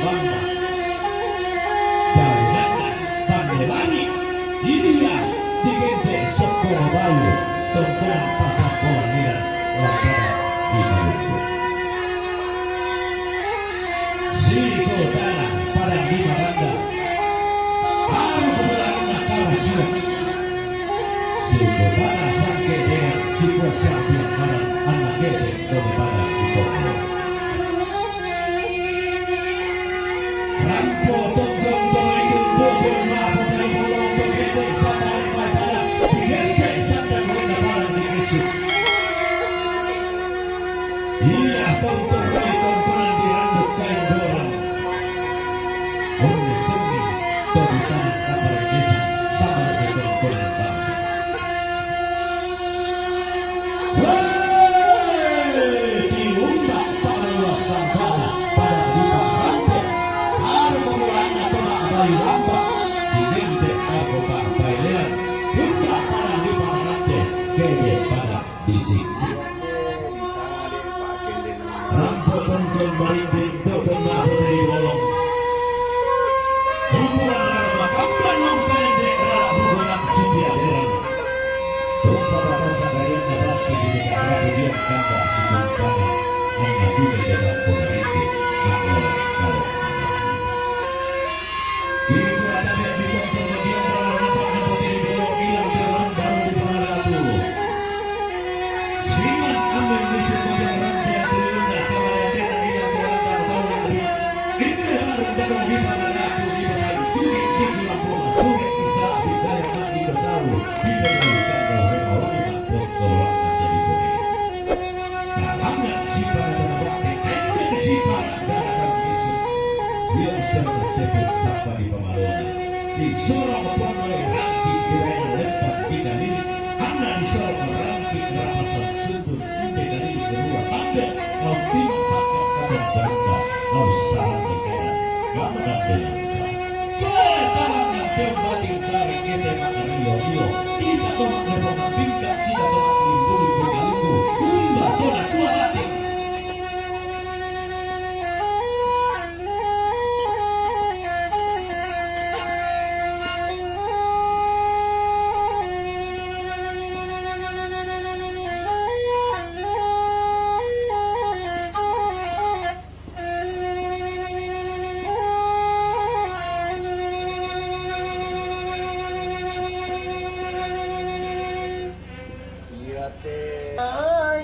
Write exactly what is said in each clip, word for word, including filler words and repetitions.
Dari langit, Bande Langit, iya, digente' sokko balu, tongkonan pasang bola nira, lampada di Maluku. Siko tanah pada di Maranda, baru kebetulan nakal sudah. Siko tanah sangke dengan siko siap yang panas, anak gede, daripada di Kongo. Rampo tongkong tongkong tongkong ma potai bolong tongkong sampai pada digentek sampai pada di Yesus. Iya tongkong tongkong di randuk kain bolang. Onne seni to di tanah kapal Yesus sama dengan tongkong. Woi, diundang pangayuan sangkana pada di Parante. Baru pemulaannya tolak bayi lambat. Di Nente Argo Partai Leon. Undang pada di Parante. Gede pada di sini. Rampo tongkol marinding tokon na putri bolong. Bubuhan rara makamban nong pendek rara bubuhan siti aderan. Rupa bata sagalian na pasti di negara kemudian kata sukun kata. Nang na juga jaga ko marinding. Makola kalau. Ibu ada yang di tongkol bagian rara rampak na putri bolong ilang jalan baru di Panaratu. Singan amin misi mojang rantian tuyulna, kamarendena ilang berandal kaula abi. Inne harung darung di panaraku di batai sugi di kilang bunga sugi isa bidaya mati bertahu di batai kandau rema wangi takut keluarga jadi bunga. Kalangan si pada berbakti, ente si pada darah dan Yesus. Dia bisa tersebut sapa di pamalona. Di sorong pondoi rangki di raya lempat di dalili. Anna di sorong rangki rapasan sundun inde dalili kedua tanda. Kau timang pakai kadang benda. Kau sarang di kanan. Kau menang dengan kau. Kau tangan dan kau batin kari kita makan rio-rio. Kita kau makan bongkar bingkak. Kita kau makan limbulu bongkar limbu. Umba kau nak kuat hati. Iya te. Ai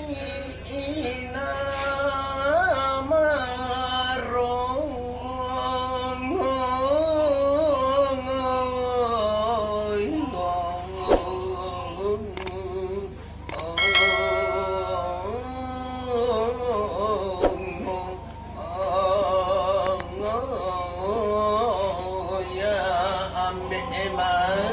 ina maro. Ya ambe emang.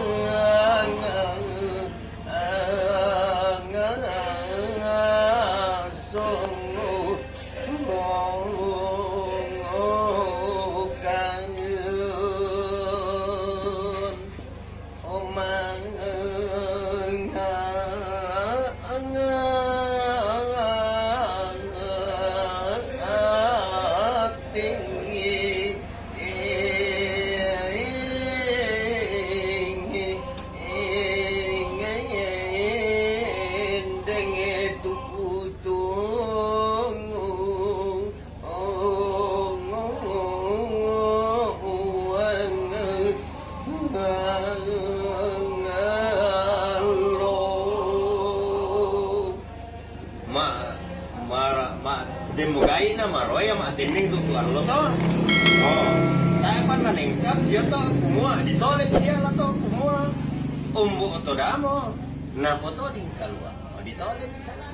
Ma, ma, ma, demo gai na maroya ma tending tu tuan lo to. Oh, tae pan na nengkap dia to kumua, ditolep dia la to kumua. Umbu to damo, na poto ding kalua. Oh, ditolep di sana.